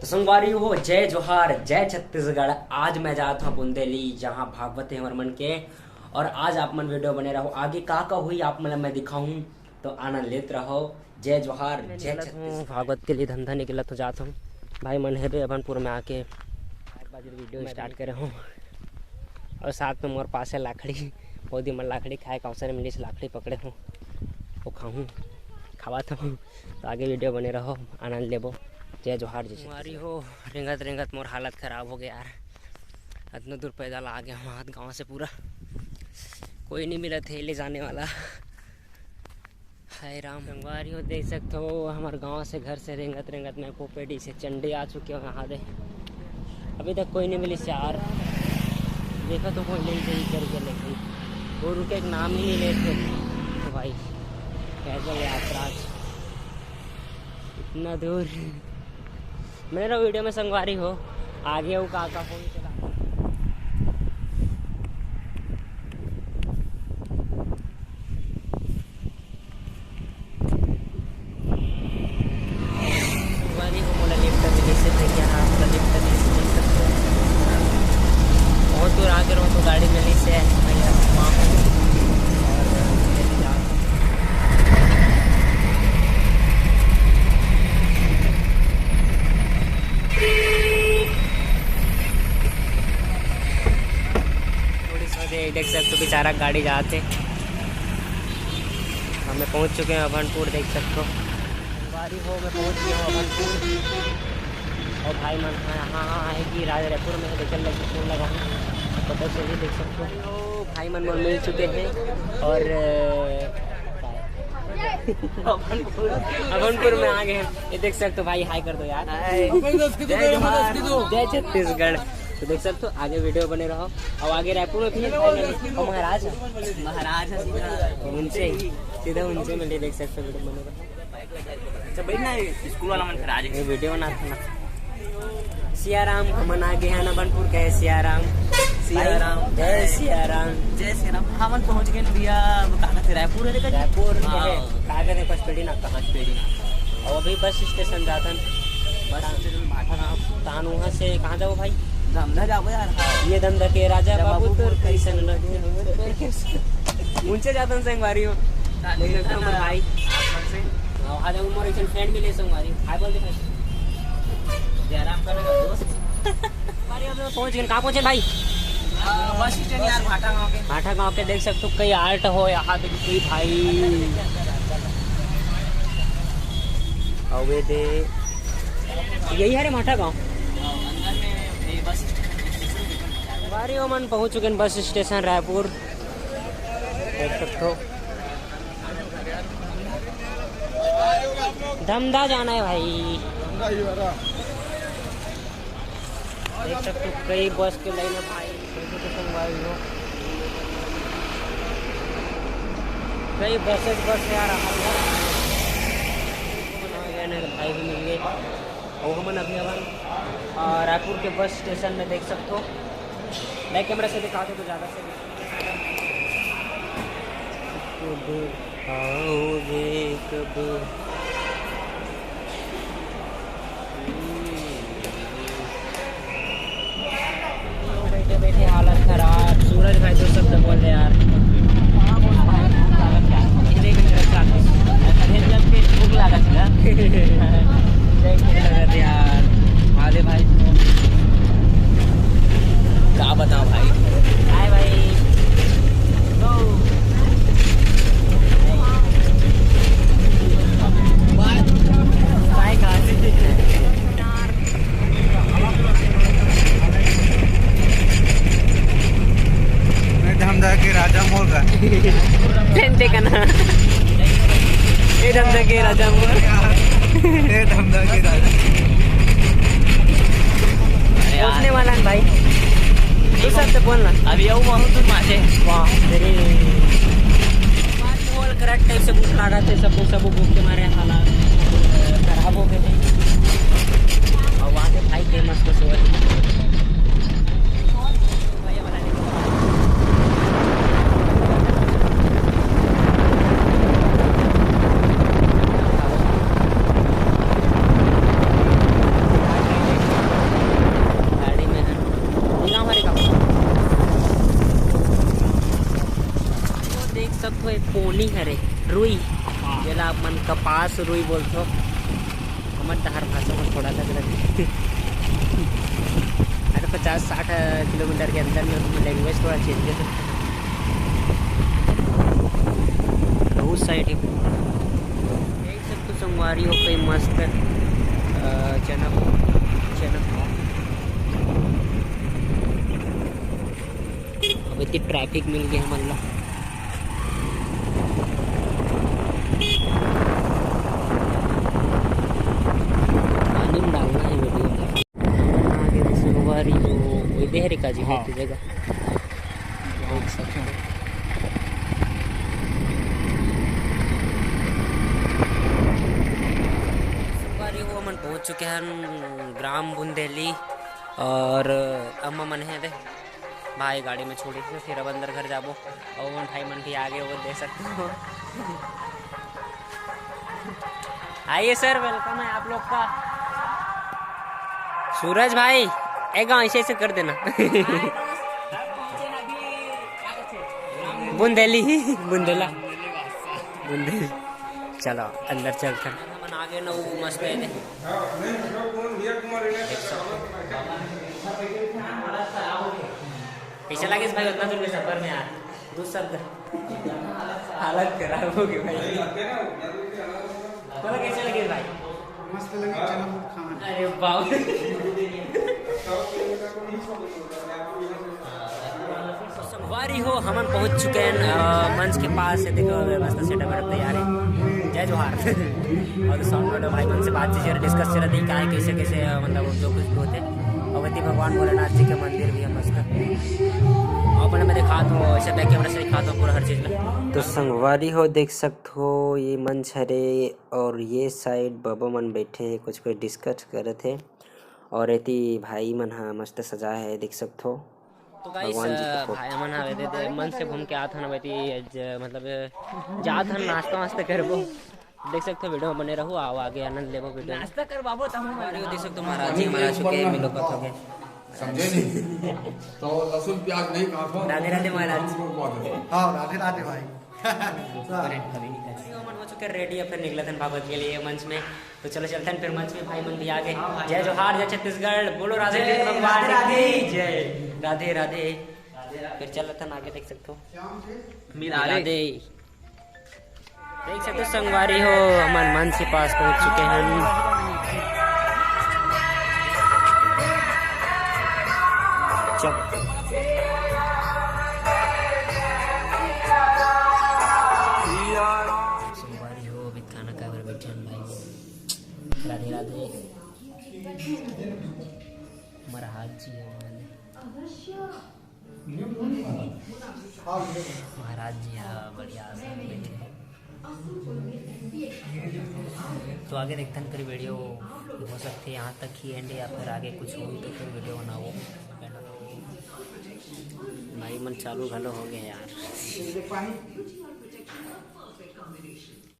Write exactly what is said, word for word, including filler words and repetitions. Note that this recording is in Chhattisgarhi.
संगवारी हो, जय जोहार, जय छत्तीसगढ़। आज मैं जात हूँ बुंदेली, जहाँ भागवत है हमर मन के। और आज आप मन वीडियो बने रहो, आगे का का हुई आप मन ला मैं दिखाऊँ, तो आनंद लेत रहो। जय जोहार, मैं जय निकलत हूँ छत्तीसगढ़। भागवत के लिए धंधा निकलत हूँ, जात हूँ। भाई मन हेबे अभनपुर में आके वीडियो स्टार्ट करे हूँ। और साथ में मोर पास है लाखड़ी, बहुत दिन मन लाखड़ी खाए का अवसर मिलिस, लाखड़ी पकड़े हूँ, वो खाऊँ, खावा था। तो आगे वीडियो बने रहो, आनंद लेबो। जय जोहार, जय हमारी छत्तीसगढ़। हो, रेंगत रेंगत मोर हालत खराब हो गया यार। इतना दूर पैदल आ गया हूँ हाथ गाँव से पूरा, कोई नहीं मिला थे ले जाने वाला। हाय राम। संगवारी हो, देख सकते हो हमारे गांव से, घर से रेंगत रेंगत मैं कोपेडी से चंडी आ चुके हो यहाँ दे। अभी तक कोई नहीं मिली यार, देखा तो कोई ले जाई करके, लेकिन वो रुके एक नाम ही नहीं लेते। तो भाई, पैदल यात्रा आज इतना दूर। मेरा वीडियो में संगवारी हो, आगे वो का का हो चला। संगवारी हो, मोला लिफ्ट मिलिस हे, देखिए, हाँ, मोला लिफ्ट मिलिस हे, देख सकते हो। बहुत दूर आगे रहो तो गाड़ी मिलिस हे, भैया, वहाँ पे। और थोड़ी सा दे-, देख सकते हो, बेचारा गाड़ी जाते। हम पहुंच चुके हैं अभनपुर, देख सकते हो। संगवारी हो, मैं पहुंच गया हूँ अभनपुर। और भाई मन, हाँ, हाँ, हाँ, है कि राज रायपुर में है, देखे लगे फोन लगा हूँ, पता चलिए, देख सकते हो। तो भाई मन मोर मिल चुके हैं और, अ, अभनपुर, अभनपुर में आ गए हैं। ये देख सकते हो भाई, हाय कर दो यार। हाय। जय जोहार, जय छत्तीसगढ़। तो देख सकते हो, आगे वीडियो बने रहो। और आगे रायपुर में भी है भाई, और महाराज है। महाराज है सीधा। उनसे, सीधा उनसे मिले, देख सकते हो, वीडियो बने रहो। अच्छा, बैठ ना, ये स्कूल वाला मन फिर आ जाए। ये वीडियो बना था ना। सिया राम, हमन आ गए हैं अभनपुर, कहे सिया राम। सिया राम, जय सिया राम। जय सिया राम। हमन पहुंच गए भैया, वो कहाँ से, रायपुर है का? रायपुर में हाँ। है। कहाँ गए थे? पचपेड़ी नाका। पचपेड़ी नाका। और अभी बस स्टेशन जाथन। बस स्टेशन भाटा नाका। तान वहाँ से कहाँ जाओ भाई? धमधा जाओ यार। हाँ। ये धमधा के राजा जब बाबू बाबू तोर बोल कैसन कैसन लगे? ऊंचे जाथन संगवारी हो। हाँ, देख सकते हो हमारे भाई। आप से। हाँ, आज हम हमारे एक फ्रेंड मिले संगवारी। हाय बोल दे भाई। जयराम का मेरा दोस्त। अरे, अब पहुंच गए, कहाँ पहुंचे भाई? आ, बस स्टैंड यार, भाटा गांव के। भाटा गांव के देख सकते हो, कई आर्ट हो यहाँ पे, कोई भाई। अवे दे, यही है रे भाटा गांव। अंदर में ये बस स्टैंड। बारी ओमन पहुंच चुके हैं बस स्टेशन रायपुर, देख सकते हो। धमधा जाना है भाई। देख सकते हो, कई बस के लाइन है भाई। देखो तो संगवारी हो, कई बसेस बस है यार। हर घर भाई भी मिल गए। और हमन अभी अपन, आ, रायपुर के बस स्टेशन में देख सकते हो। बैक कैमरा से दिखा दो तो ज़्यादा सही। कब आओगे, कब? बैठे बैठे हालत खराब। सूरज भाई तो सब बोल रहे यार। कितने घंटे तक जाते हैं? अरे जब फिर भूख लगा था। भूख लगा था यार। वाले भाई तो क्या बताओ भाई। हाय भाई। Go। बाय। बाय गाइस। मैं धमधा के राजा मोर का। लेंते का ना। ए धमधा के राजा मोर। ए धमधा के राजा। अरे यार। पहुंचने वाला है भाई। तू सब तो बोल ना। अभी आऊ वहाँ तुम आते। वाह, तेरे। मोर करेक्ट टाइप से भूख लगा थे, सब, सब भूख के मारे हालात खराब हो गए थे। और वहाँ के भाई फेमस को सेवा। नहीं हरे, रुई, जेला आप मन कपास रुई बोलथो। हमर डहर भाषा में थोड़ा अलग रथे। अरे, पचास साठ किलोमीटर के अंदर में लैंग्वेज थोड़ा चेंज है। बहुत साइड है। देख सकते हो संगवारी हो, कई मस्त, अ, चना, चना। अब इतनी ट्रैफिक मिल गई हमन ला। पानी में डालना है वीडियो में। हमन आगे संगवारी हो, वही देहरे का जी हाँ। होती जगह। देख सकते हो। संगवारी हो, हमन पहुंच चुके हैं ग्राम बुंदेली और अम्मा मन है दे भाई गाड़ी में छोड़ी थी, फिर अब अंदर घर जाबो। और उन भाई मन भी आगे, वो दे सकते हो। आइए सर, वेलकम है आप लोग का। सूरज भाई, एक गाँव ऐसे ऐसे कर देना। बुंदेली, बुंदेला, बुंदेली। चलो अंदर चलते हैं। हमन आगे न, वो मस्त है दे। देख सकते हो। कैसे लगे भाई उतना दूर के सफर में यार? दो शब्द। हालत खराब हो गई भाई। बोलो कैसे लगे भाई? मस्त लगे चना खाना। अरे बाप रे। संगवारी हो, हमन पहुंच चुके हैं, अ, मंच के पास। है देखो, व्यवस्था सेटअप वेटअप तैयार है। जय जोहार। और साउंड वाले भाई मन से बातचीत और डिस्कस चल रही है, क्या है, कैसे कैसे, अ, मतलब जो कुछ भी होते हैं। और वैसे भगवान भोलेनाथ जी के मंदिर भी है मस्त। और अपने मैं दिखाता हूँ, ऐसे बैक कैमरा से दिखाता हूँ पूरा हर चीज़ में। तो संगवारी हो, देख सकते हो ये मंच हरे और ये साइड बाबा मन बैठे हैं, कुछ कुछ डिस्कस करत है। और एती भाई मन हा मस्त सजा है, देख सकते हो। तो गाइस, भगवान जी के फोटो। भाई मन हवे दे, दे मन से घूम के आत हन, बेटी, ज-, मतलब, जात हन, नाश्ता वास्ता करबो। देख सकते हो, वीडियो में बने रहो, आओ आगे आनंद लेबो वीडियो में। नाश्ता करवाबो त हम अरे, देख सकते हो, महाराज जी हमारा आ चुके हैं, मिलो कथो के। समझे नहीं? तो लहसुन प्याज नहीं काटो। राधे राधे महाराज। हाँ, राधे राधे भाई। हमन हो चुके रेडी, अब फिर निकलत हन बाबा के लिए मंच में। तो चलो चलते हैं फिर मंच में, भाई मन भी आ गए। जय जोहार, जय छत्तीसगढ़, बोलो राधे कृष्ण भगवान की जय। राधे राधे। फिर चलत हन आगे, देख सकते हो। मिला मिला दे। देख सकते हो संगवारी हो, हमन मंच के पास पहुंच चुके हैं। चल। संगवारी हो, अभी खाना खाए बर बैठे हैं भाई। राधे राधे। महाराज जी है वाले। महाराज जी यहाँ बढ़िया आसन में बैठे हैं। तो आगे देखते हैं फिर वीडियो हो सकती है यहाँ तक ही एंड, या फिर आगे कुछ हो तो फिर वीडियो बनाओ। भाई मन चालू घलो हो गए यार।